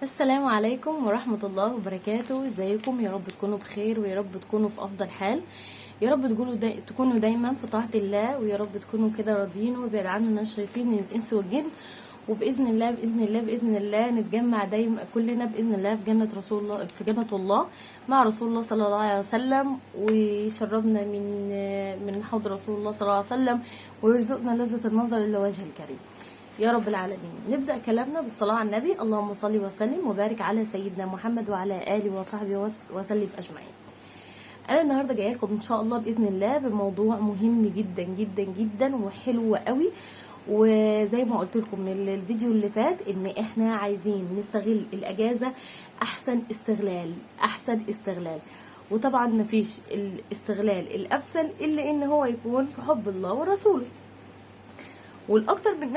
السلام عليكم ورحمة الله وبركاته. ازيكم؟ يا رب تكونوا بخير، ويا رب تكونوا في افضل حال، يا رب تكونوا دايما في طاعة الله، ويا رب تكونوا كده راضيين وبعد عننا الشياطين من الانس والجن. وباذن الله باذن الله باذن الله نتجمع دايما كلنا باذن الله في جنة رسول الله، في جنة الله مع رسول الله صلى الله عليه وسلم، ويشربنا من حوض رسول الله صلى الله عليه وسلم، ويرزقنا لذة النظر الى وجه الكريم يا رب العالمين. نبدأ كلامنا بالصلاة على النبي، اللهم صل وسلم وبارك على سيدنا محمد وعلى آله وصحبه وسلم أجمعين. أنا النهاردة جاية لكم إن شاء الله بإذن الله بموضوع مهم جدا جدا جدا وحلو قوي. وزي ما قلت لكم من الفيديو اللي فات إن إحنا عايزين نستغل الأجازة أحسن استغلال، أحسن استغلال. وطبعا مفيش الاستغلال الأمثل إلا إن هو يكون في حب الله ورسوله. والاكتر من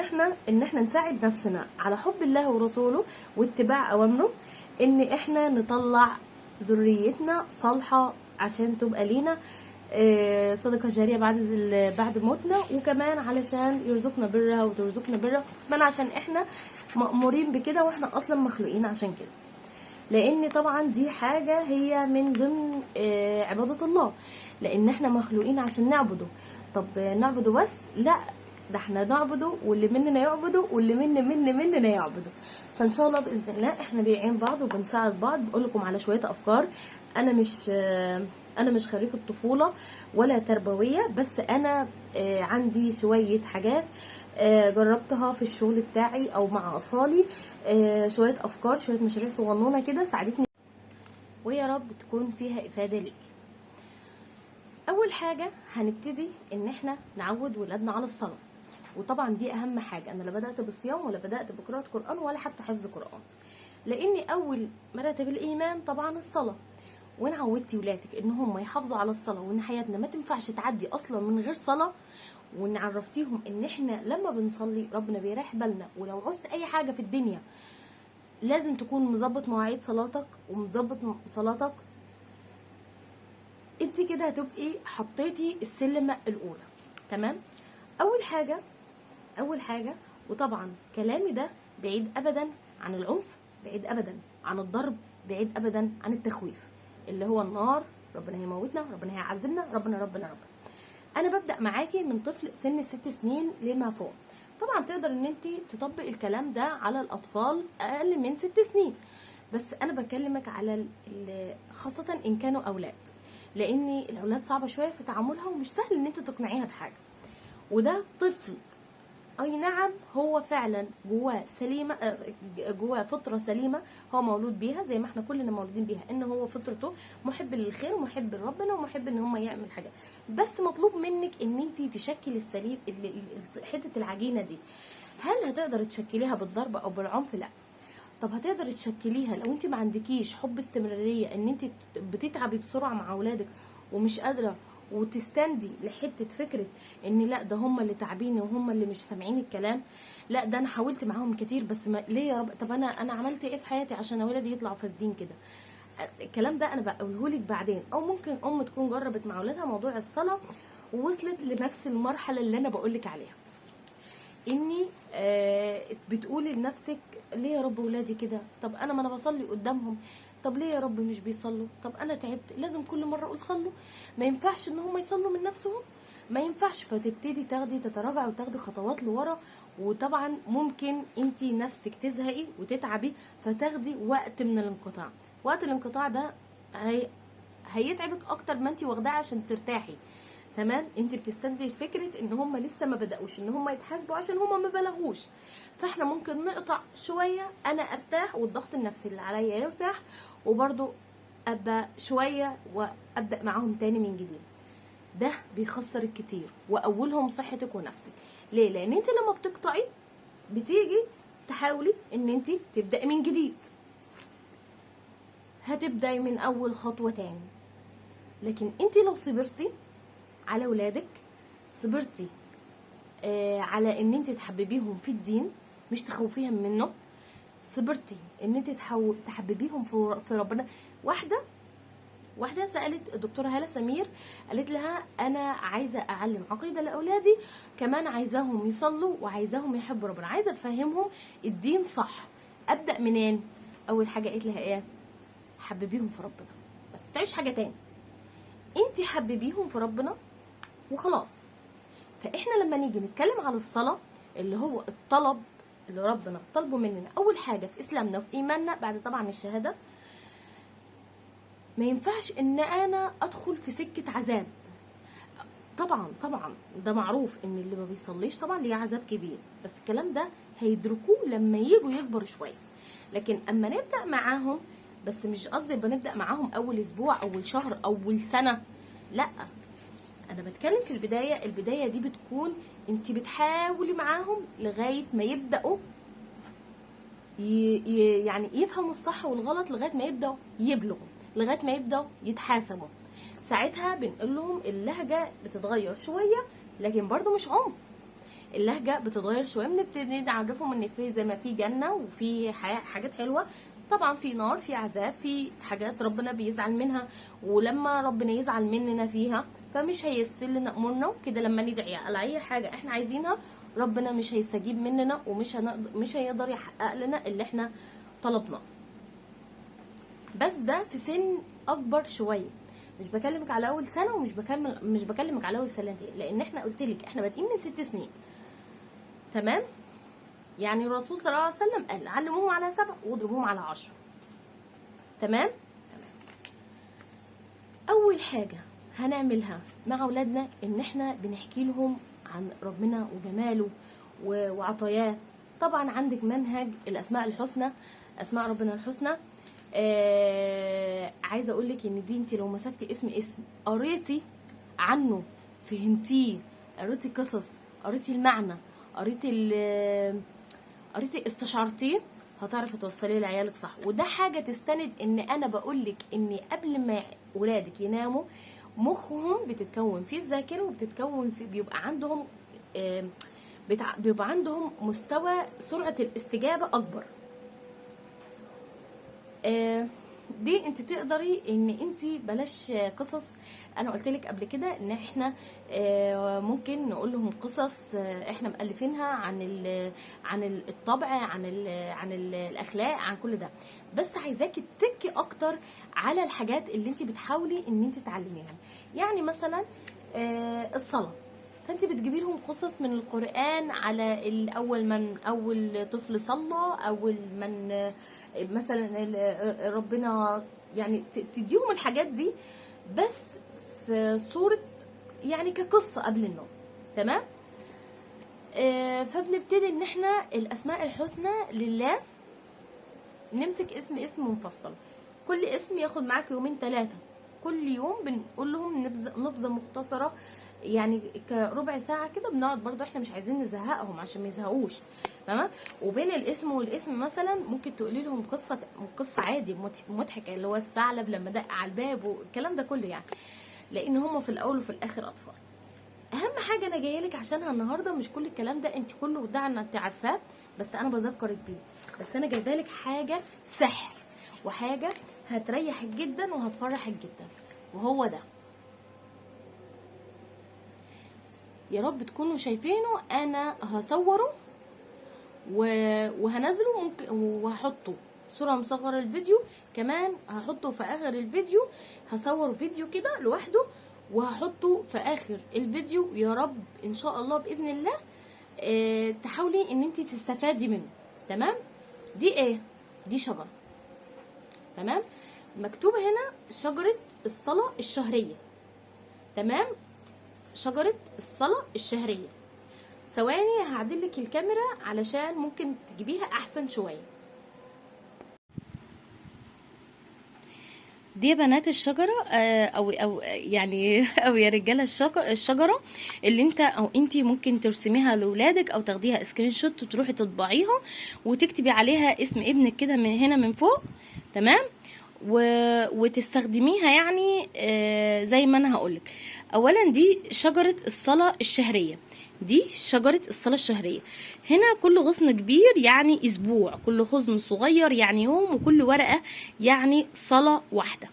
ان احنا نساعد نفسنا على حب الله ورسوله واتباع اوامره، ان احنا نطلع ذريتنا صالحه عشان تبقى لينا صدقه جارية بعد موتنا، وكمان علشان يرزقنا برها وترزقنا برها، كمان عشان احنا مأمورين بكده واحنا اصلا مخلوقين عشان كده. لان طبعا دي حاجة هي من ضمن عباده الله، لان احنا مخلوقين عشان نعبده. طب نعبده بس؟ لا، ده احنا نعبده واللي مننا يعبده واللي من من مننا يعبده. فان شاء الله باذن الله احنا بنعين بعض وبنساعد بعض. بقول لكم على شوية افكار. انا مش خريجة طفولة ولا تربويه، بس انا عندي شوية حاجات جربتها في الشغل بتاعي او مع اطفالي، شوية افكار، شوية مشاريع صغنونه كده ساعدتني، ويا رب تكون فيها افاده ليك. اول حاجة هنبتدي ان احنا نعود ولادنا على الصلاه، وطبعا دي اهم حاجه. انا لا بدات بالصيام ولا بدات بقراءة قران ولا حتى حفظ قران، لان اول مراتب الايمان طبعا الصلاه. وان عودتي ولادك ان هم يحافظوا على الصلاة، وان حياتنا ما تنفعش تعدي اصلا من غير صلاه، وان عرفتيهم ان احنا لما بنصلي ربنا بيريح بالنا، ولو عوزت اي حاجة في الدنيا لازم تكون مظبط مواعيد صلاتك ومظبط صلاتك، انت كده هتبقي حطيتي السلمه الاولى. تمام؟ اول حاجه، وطبعا كلامي ده بعيد ابدا عن العنف، بعيد ابدا عن الضرب، بعيد ابدا عن التخويف اللي هو النار، ربنا هيموتنا، ربنا هيعذبنا، ربنا ربنا ربنا. انا ببدا معاكي من طفل سن 6 سنين لما فوق. طبعا تقدر ان انت تطبق الكلام ده على الاطفال اقل من 6 سنين، بس انا بكلمك على خاصة ان كانوا اولاد، لان الاولاد صعبة شوية في تعاملها ومش سهل ان انت تقنعيها بحاجه. وده طفل، اي نعم هو فعلا جواه سليمه، جواه فطره سليمة هو مولود بيها زي ما احنا كلنا مولودين بيها، ان هو فطرته محب للخير ومحب لربنا ومحب ان هو يعمل حاجه. بس مطلوب منك ان انت تشكل السليم حتة العجينة دي. هل هتقدر تشكليها بالضرب او بالعنف؟ لا. طب هتقدر تشكليها لو انت ما عندكيش حب استمراريه، ان انت بتتعبي بسرعة مع اولادك ومش قادرة وتستندي لحته فكرة ان لا ده هم اللي تعبيني وهم اللي مش سامعين الكلام، لا ده انا حاولت معاهم كتير بس ما ليه يا رب، طب انا عملت ايه في حياتي عشان اولادي يطلعوا فاسدين كده؟ الكلام ده انا بقوله لك بعدين. او ممكن ام تكون جربت مع اولادها موضوع الصلاة ووصلت لنفس المرحلة اللي انا بقول لك عليها، اني بتقولي لنفسك ليه يا رب ولادي كده؟ طب انا ما انا بصلي قدامهم، طب ليه يا رب مش بيصلوا؟ طب انا تعبت، لازم كل مرة اقول صلوا؟ ما ينفعش ان هم يصلوا من نفسهم؟ ما ينفعش. فتبتدي تاخدي تتراجعي وتاخدي خطوات لورا، وطبعا ممكن انت نفسك تزهقي وتتعبي، فتاخدي وقت من الانقطاع. وقت الانقطاع ده هيتعبك اكتر ما انت واخداه عشان ترتاحي. تمام؟ انت بتستندي فكرة ان هم لسه ما بداوش ان هم يتحاسبوا عشان هم ما بلغوش، فاحنا ممكن نقطع شويه، انا ارتاح والضغط النفسي اللي عليا يرتاح، وبرضو ابقى شوية وابدا معاهم تاني من جديد. ده بيخسر الكتير، واولهم صحتك ونفسك. ليه؟ لان انت لما بتقطعي بتيجي تحاولي ان انت تبداي من جديد، هتبداي من اول خطوة تاني. لكن انت لو صبرتي على ولادك، صبرتي على ان انت تحببيهم في الدين مش تخوفيهم منه، صبرتي ان انت تحببيهم في ربنا. واحدة واحدة سالت الدكتورة هاله سمير، قالت لها انا عايزه اعلم عقيدة لاولادي، كمان عايزاهم يصلوا وعايزاهم يحبوا ربنا، عايزه افهمهم الدين صح، ابدا منين؟ اول حاجة قالت لها ايه؟ حببيهم في ربنا، بس تعيش حاجة تاني، انت حببيهم في ربنا وخلاص. فاحنا لما نيجي نتكلم على الصلاة اللي هو الطلب اللي ربنا طلبه مننا اول حاجة في اسلامنا وفي ايماننا بعد طبعا الشهادة، ما ينفعش ان انا ادخل في سكة عذاب. طبعا طبعا ده معروف ان اللي ما بيصليش طبعا ليه عذاب كبير، بس الكلام ده هيدركوه لما يجوا يكبروا شوية. لكن اما نبدا معاهم، بس مش قصدي بنبدا معاهم اول اسبوع اول شهر اول سنة، لا، انا بتكلم في البداية. البداية دي بتكون انت بتحاولي معاهم لغاية ما يبداوا يعني يفهموا الصح والغلط، لغاية ما يبداوا يبلغوا، لغاية ما يبداوا يتحاسبوا. ساعتها بنقول لهم اللهجة بتتغير شوية، لكن برضو مش عنف، اللهجة بتتغير شوية. بنبتدي نعرفهم ان في زي ما في جنة وفي حاجات حلوة، طبعا في نار، في عذاب، في حاجات ربنا بيزعل منها، ولما ربنا يزعل مننا فيها فمش هيسر لنا امورنا وكده. لما ندعي على اي حاجة احنا عايزينها ربنا مش هيستجيب مننا، ومش مش هيقدر يحقق لنا اللي احنا طلبناه. بس ده في سن اكبر شوية، مش بكلمك على اول سنة، ومش مش بكلمك على اول سنتين، لان احنا قلت لك احنا بادئين من 6 سنين. تمام؟ يعني الرسول صلى الله عليه وسلم قال علموهم على 7 واضربوهم على 10. تمام؟ تمام. اول حاجة هنعملها مع اولادنا ان احنا بنحكي لهم عن ربنا وجماله وعطاياه. طبعا عندك منهج الاسماء الحسنى، اسماء ربنا الحسنى. عايزه اقول لك ان دي انت لو مسكتي اسم قريتي عنه، فهمتيه، قريتي قصص، قريتي المعنى، قريتي استشعرتيه، هتعرفي توصليه لعيالك صح. وده حاجة تستند ان انا بقول لك ان قبل ما ولادك يناموا مخهم بتتكون فيه الذاكرة، وبتتكون في بيبقى عندهم بيبقى عندهم مستوى سرعة الاستجابة اكبر. دي انت تقدري ان انت بلاش قصص. انا قلت لك قبل كده ان احنا ممكن نقول لهم قصص احنا مؤلفينها عن الطبع، عن الاخلاق، عن كل ده، بس عايزاكي تتكي اكتر على الحاجات اللي انت بتحاولي ان انت تعلميهم. يعني مثلا الصلاة، فانت بتجيبي لهم قصص من القرآن على الاول من اول طفل صلى، اول من مثلا ربنا، يعني تديهم الحاجات دي بس في صورة يعني كقصة قبل النوم. تمام؟ فبنبتدي ان احنا الاسماء الحسنى لله نمسك اسم منفصل، كل اسم ياخد معاك يومين 3، كل يوم بنقول لهم نبذة مختصرة، يعني كربع ساعة كده بنقعد. برضو احنا مش عايزين نزهقهم عشان ما يزهقوش. تمام؟ وبين الاسم والاسم مثلا ممكن تقولي لهم قصة عادي مضحكة، اللي هو الثعلب لما دق على الباب والكلام ده كله، يعني لان هم في الاول وفي الاخر اطفال. اهم حاجة انا جاية لك عشانها النهارده مش كل الكلام ده، انت كله ده انت عارفاه، بس انا بذكرك بيه. بس انا جايبه لك حاجة سحر وحاجه هتريحك جدا وهتفرحك جدا، وهو ده. يا رب تكونوا شايفينه. انا هصوره وهنزله ممكن، وهحطه صورة مصغرة الفيديو كمان، هحطه في اخر الفيديو، هصور فيديو كده لوحده وهحطه في اخر الفيديو. يا رب ان شاء الله باذن الله تحاولي ان انت تستفادي منه. تمام؟ دي ايه؟ دي شجرة. تمام؟ مكتوب هنا شجرة الصلاة الشهرية. تمام؟ شجرة الصلاة الشهرية. ثواني هعدلك الكاميرا علشان ممكن تجيبيها احسن شوية. دي يا بنات الشجرة، او يعني او يا رجالة الشجرة اللي انت او انتي ممكن ترسميها لولادك، او تاخديها screenshot وتروحي تطبعيها وتكتبي عليها اسم ابنك كده من هنا من فوق. تمام؟ وتستخدميها يعني زي ما انا هقولك. اولا دي شجرة الصلاة الشهرية، دي شجرة الصلاة الشهرية. هنا كل غصن كبير يعني اسبوع، كل غصن صغير يعني يوم، وكل ورقة يعني صلاة واحدة.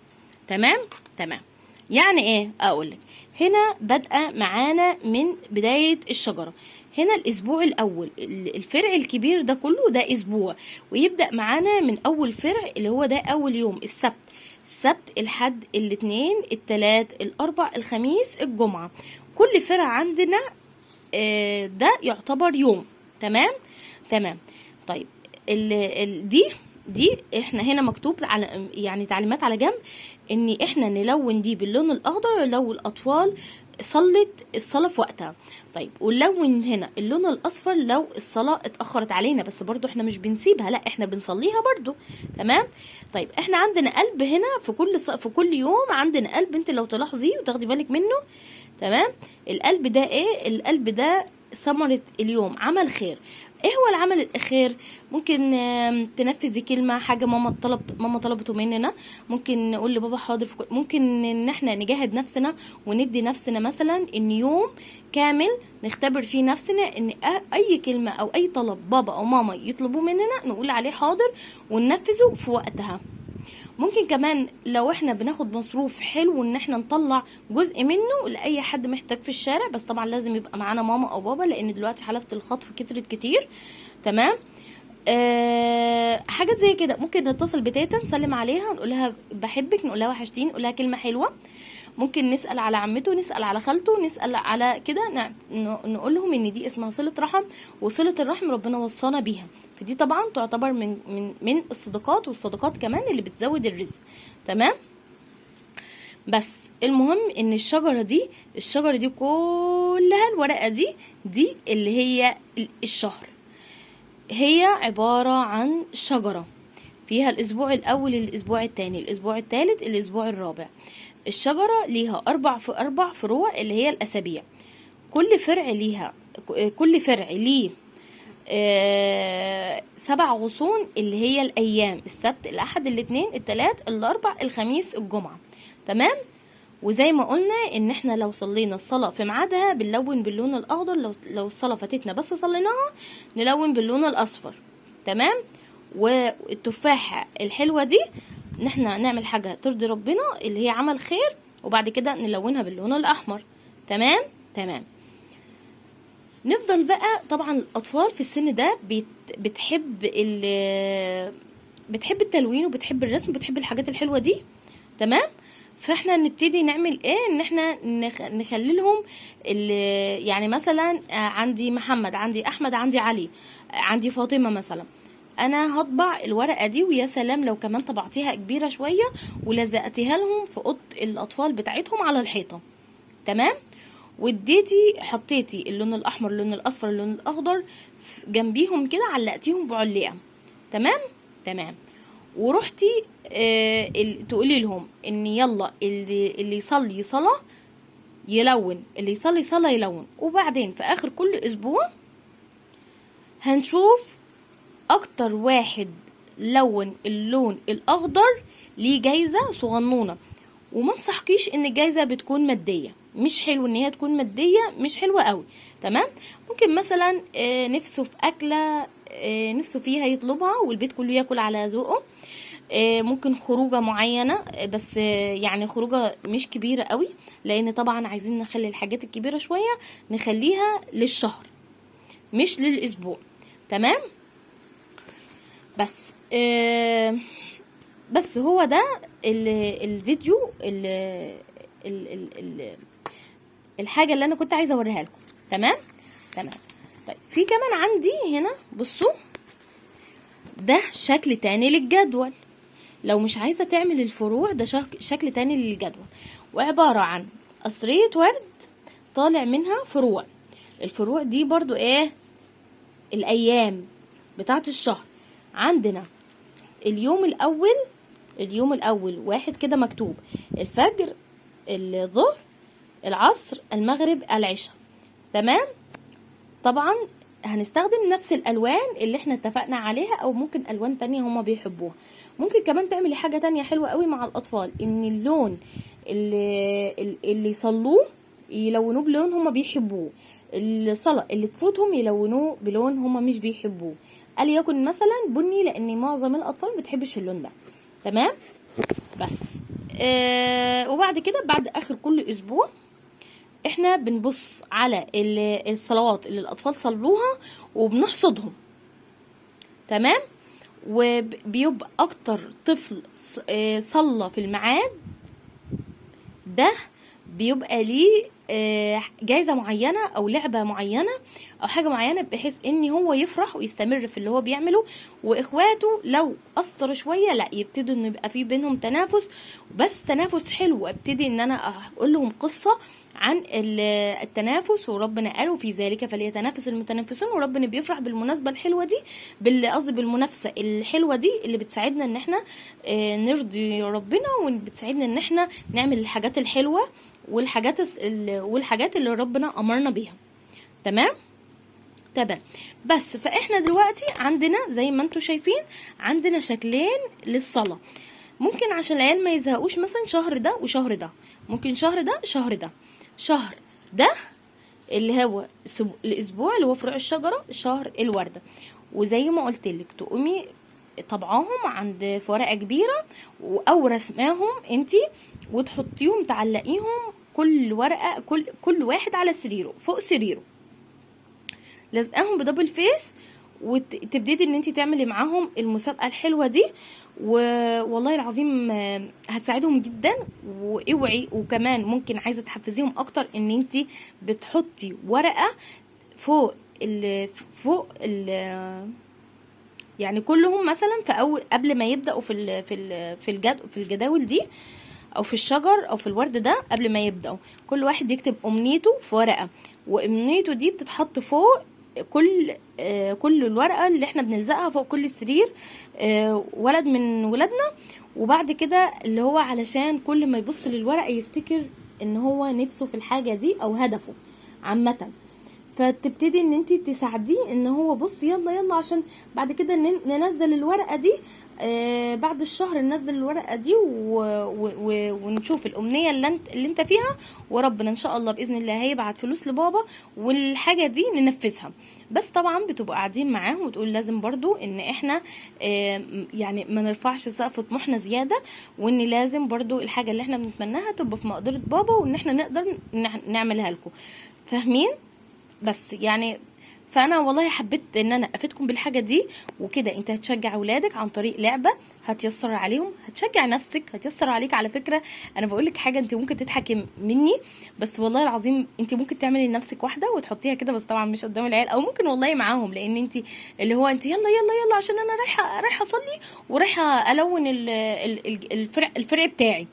تمام؟ تمام. يعني ايه؟ اقولك هنا بادئة معانا من بداية الشجرة. هنا الاسبوع الاول، الفرع الكبير ده كله ده اسبوع، ويبدأ معانا من اول فرع اللي هو ده اول يوم السبت. السبت، الحد، الاثنين، الثلاث، الاربع، الخميس، الجمعة. كل فرع عندنا ده يعتبر يوم. تمام تمام. طيب ال دي احنا هنا مكتوب على يعني تعليمات على جنب ان احنا نلون دي باللون الاخضر لو الاطفال صلت الصلاة في وقتها. طيب ونلون هنا اللون الاصفر لو الصلاة اتأخرت علينا، بس برضو احنا مش بنسيبها، لا احنا بنصليها برضو. تمام. طيب احنا عندنا قلب هنا في كل يوم عندنا قلب، انت لو تلاحظيه وتاخدي بالك منه. تمام. القلب ده ايه؟ القلب ده ثمرة اليوم، عمل خير. ايه هو العمل الخير؟ ممكن تنفذي كلمة، حاجة ماما طلبته مننا، ممكن نقول لبابا حاضر في كل، ممكن ان احنا نجاهد نفسنا وندي نفسنا مثلا ان يوم كامل نختبر فيه نفسنا ان اي كلمة او اي طلب بابا او ماما يطلبوه مننا نقول عليه حاضر وننفذه في وقتها. ممكن كمان لو احنا بناخد مصروف حلو ان احنا نطلع جزء منه لاي حد محتاج في الشارع، بس طبعا لازم يبقى معانا ماما او بابا، لان دلوقتي حالة الخطف كترت كتير. تمام. حاجات زي كده. ممكن نتصل بتيتا نسلم عليها، نقولها بحبك، نقولها وحشتيني، نقولها كلمة حلوة. ممكن نسأل على عمته، نسأل على خالته، نسأل على كده، نقول لهم ان دي اسمها صلة رحم، وصلة الرحم ربنا وصانا بيها، فدي طبعا تعتبر من من من الصدقات، والصدقات كمان اللي بتزود الرزق. تمام. بس المهم ان الشجرة دي كلها الورقة دي اللي هي الشهر، هي عبارة عن شجرة فيها الاسبوع الاول، الاسبوع الثاني، الاسبوع الثالث، الاسبوع الرابع. الشجرة ليها اربع فروع اللي هي الاسابيع. كل فرع ليها، كل فرع ليه 7 غصون اللي هي الايام: السبت، الاحد، الاثنين، الثلاث، الاربع، الخميس، الجمعة. تمام. وزي ما قلنا ان احنا لو صلينا الصلاة في ميعادها بنلون باللون الاخضر، لو الصلاة فاتتنا بس صليناها نلون باللون الاصفر. تمام. والتفاحة الحلوة دي ان احنا نعمل حاجة ترضي ربنا اللي هي عمل خير، وبعد كده نلونها باللون الاحمر. تمام تمام. نفضل بقى طبعا الاطفال في السن ده بتحب التلوين وبتحب الرسم وبتحب الحاجات الحلوة دي. تمام. فاحنا نبتدي نعمل ايه؟ ان احنا نخلي لهم يعني مثلا عندي محمد، عندي احمد، عندي علي، عندي فاطمة مثلا، انا هطبع الورقة دي، ويا سلام لو كمان طبعتيها كبيرة شوية ولزقتيها لهم في اوضة الاطفال بتاعتهم على الحيطة. تمام. واديتي حطيتي اللون الاحمر، اللون الاصفر، اللون الاخضر جنبيهم كده، علقتيهم بعلقه. تمام تمام. ورحتي تقولي لهم ان يلا اللي يصلي صلاة يلون، اللي يصلي صلاة يلون. وبعدين في اخر كل اسبوع هنشوف اكتر واحد لون اللون الاخضر ليه جايزة صغنونه. وما انصحكيش ان الجايزة بتكون مادية، مش حلو ان هي تكون مادية، مش حلوة قوي. تمام. ممكن مثلا نفسه في اكله، نفسه فيها يطلبها والبيت كله ياكل على ذوقه. ممكن خروجه معينة، بس يعني خروجه مش كبيرة قوي، لان طبعا عايزين نخلي الحاجات الكبيرة شوية نخليها للشهر مش للاسبوع. تمام. بس هو ده الفيديو الحاجة اللي انا كنت عايزه اوريها لكم. تمام تمام. طيب في كمان عندي هنا، بصوا ده شكل تاني للجدول. لو مش عايزه تعمل الفروع ده شكل تاني للجدول، وعبارة عن قصريه ورد طالع منها فروع. الفروع دي برضو ايه؟ الايام بتاعه الشهر. عندنا اليوم الاول، اليوم الاول واحد كده مكتوب الفجر، الظهر، العصر، المغرب، العشاء. تمام. طبعا هنستخدم نفس الالوان اللي احنا اتفقنا عليها، او ممكن الوان تانية هما بيحبوها. ممكن كمان تعملي حاجة تانية حلوة قوي مع الاطفال، ان اللون اللي يصلوه يلونوه بلون هما بيحبوه، الصلاة اللي تفوتهم يلونوه بلون هما مش بيحبوه، قال يكن مثلا بني، لان معظم الاطفال ما بتحبش اللون ده. تمام. بس وبعد كده بعد اخر كل اسبوع احنا بنبص على الصلوات اللي الاطفال صلوها وبنحصدهم، تمام؟ وبيبقى اكتر طفل صلى في الميعاد ده بيبقى ليه جايزة معينة او لعبة معينة او حاجة معينة، بحيث ان هو يفرح ويستمر في اللي هو بيعمله، واخواته لو قصروا شوية لا يبتدوا ان يبقى في بينهم تنافس، بس تنافس حلو. ابتدي ان انا اقول لهم قصة عن التنافس، وربنا قالوا في ذلك فليتنافس المتنافسون، وربنا بيفرح بالمناسبة الحلوة دي، قصدي بالمنافسة الحلوة دي اللي بتساعدنا ان احنا نرضي ربنا، وبتساعدنا ان احنا نعمل الحاجات الحلوة والحاجات اللي ربنا امرنا بيها. تمام؟ تمام. بس فاحنا دلوقتي عندنا زي ما انتم شايفين عندنا شكلين للصلاة. ممكن عشان العيال ما يزهقوش مثلا شهر ده وشهر ده، ممكن شهر ده شهر ده، شهر ده اللي هو الاسبوع اللي هو فروع الشجرة، شهر الوردة. وزي ما قلت لك تقومي طبعاهم عند في ورقة كبيرة او رسماهم انتي وتحطيهم تعلقيهم كل ورقة، كل واحد على سريره، فوق سريره، لازقاهم ب double face، وتبتدي ان انتي تعملي معاهم المسابقة الحلوة دي. والله العظيم هتساعدهم جدا. واوعي، وكمان ممكن عايزه تحفزيهم اكتر ان انتي بتحطي ورقة فوق ال فوق ال يعني كلهم مثلا في اول قبل ما يبداوا في ال في ال في الجد في الجداول دي او في الشجر او في الورد ده، قبل ما يبداوا كل واحد يكتب امنيته في ورقة، وامنيته دي بتتحط فوق كل الورقة اللي احنا بنلزقها فوق كل سرير ولد من ولادنا. وبعد كده اللي هو علشان كل ما يبص للورقه يفتكر ان هو نفسه في الحاجة دي او هدفه عامة. فتبتدي ان انت تساعديه ان هو بص يلا يلا، عشان بعد كده ننزل الورقة دي، بعد الشهر ننزل الورقة دي ونشوف الامنية اللي انت فيها، وربنا ان شاء الله باذن الله هيبعت فلوس لبابا والحاجة دي ننفذها. بس طبعا بتبقوا قاعدين معاهم وتقول لازم برضو ان احنا يعني ما نرفعش سقف طموحنا زيادة، وان لازم برضو الحاجة اللي احنا بنتمناها تبقى في مقدره بابا، وان احنا نقدر نعملها لكم. فاهمين؟ بس يعني فانا والله حبيت ان انا افيدكم بالحاجة دي وكده. انت هتشجع اولادك عن طريق لعبه هتيسر عليهم، هتشجع نفسك، هتيسر عليك. على فكرة انا بقول لك حاجة انت ممكن تضحكي مني، بس والله العظيم انت ممكن تعملي لنفسك واحدة وتحطيها كده، بس طبعا مش قدام العيال، او ممكن والله معاهم، لان انت اللي هو انت يلا يلا يلا عشان انا رايحة اصلي ورايحه الون الفرع بتاعي.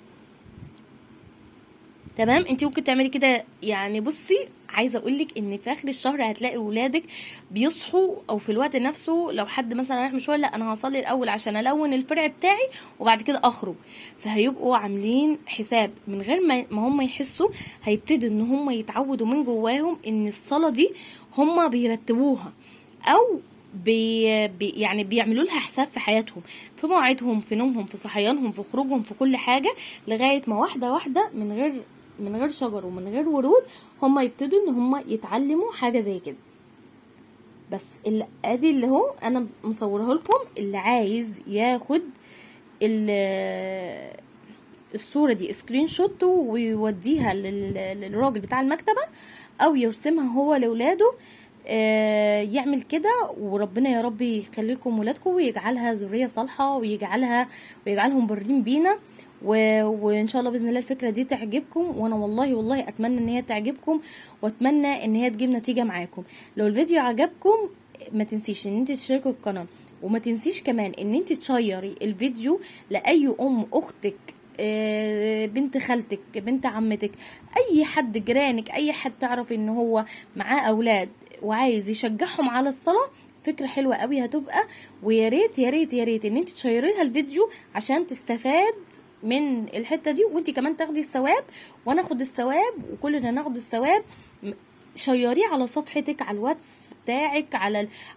تمام؟ انت ممكن تعملي كده. يعني بصي عايزه اقولك ان في اخر الشهر هتلاقي ولادك بيصحوا، او في الوقت نفسه لو حد مثلا رايح مشوار، لا انا هصلي الاول عشان الون الفرع بتاعي وبعد كده اخرج. فهيبقوا عاملين حساب من غير ما هم يحسوا، هيبتدوا ان هم يتعودوا من جواهم ان الصلاة دي هم بيرتبوها، او بي بي يعني بيعملوا لها حساب في حياتهم، في مواعيدهم، في نومهم، في صحيانهم، في خروجهم، في كل حاجة، لغاية ما واحدة واحدة من غير شجر ومن غير ورود هم يبتدوا ان هم يتعلموا حاجة زي كده. بس ادي اللي هو انا مصوره لكم، اللي عايز ياخد الصورة دي screenshot ويوديها للراجل بتاع المكتبة، او يرسمها هو لاولاده، يعمل كده. وربنا يا رب يخلي لكم ولادكم ويجعلها ذرية صالحه، ويجعلهم برين بينا، وان شاء الله باذن الله الفكرة دي تعجبكم. وانا والله والله اتمنى ان هي تعجبكم، واتمنى ان هي تجيب نتيجة معاكم. لو الفيديو عجبكم ما تنسيش ان انت تشتركوا القناة، وما تنسيش كمان ان انت تشيري الفيديو لاي ام، اختك، بنت خالتك، بنت عمتك، اي حد جيرانك، اي حد تعرف ان هو معاه اولاد وعايز يشجعهم على الصلاة. فكرة حلوة قوي هتبقى، ويا ريت يا ريت يا ريت ان انت تشيري لها الفيديو عشان تستفاد من الحتة دي، وانت كمان تاخدي الثواب وانا اخد الثواب وكلنا ناخد الثواب. شيريه على صفحتك على الواتس بتاعك،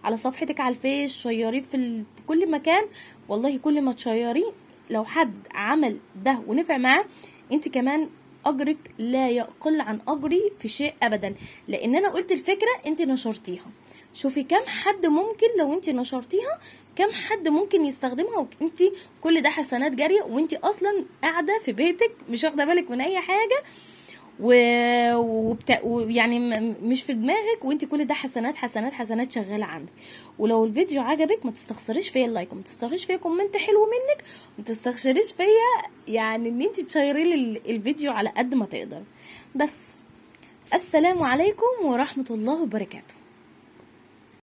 على صفحتك على الفيس، شيريه في كل مكان. والله كل ما تشيريه لو حد عمل ده ونفع معاه، انت كمان اجرك لا يقل عن اجري في شيء ابدا، لان انا قلت الفكرة انت نشرتيها. شوفي كم حد ممكن لو انت نشرتيها كم حد ممكن يستخدمها، وانت كل ده حسنات جارية، وانت اصلا قاعدة في بيتك مش واخده بالك من اي حاجة، ويعني مش في دماغك، وانت كل ده حسنات حسنات حسنات شغالة عندك. ولو الفيديو عجبك ما تستخسريش فيا ال like، وما تستخسريش فيا comment حلو منك، وما تستخسريش فيا يعني ان انت تشيري لي الفيديو على قد ما تقدر. بس السلام عليكم ورحمة الله وبركاته.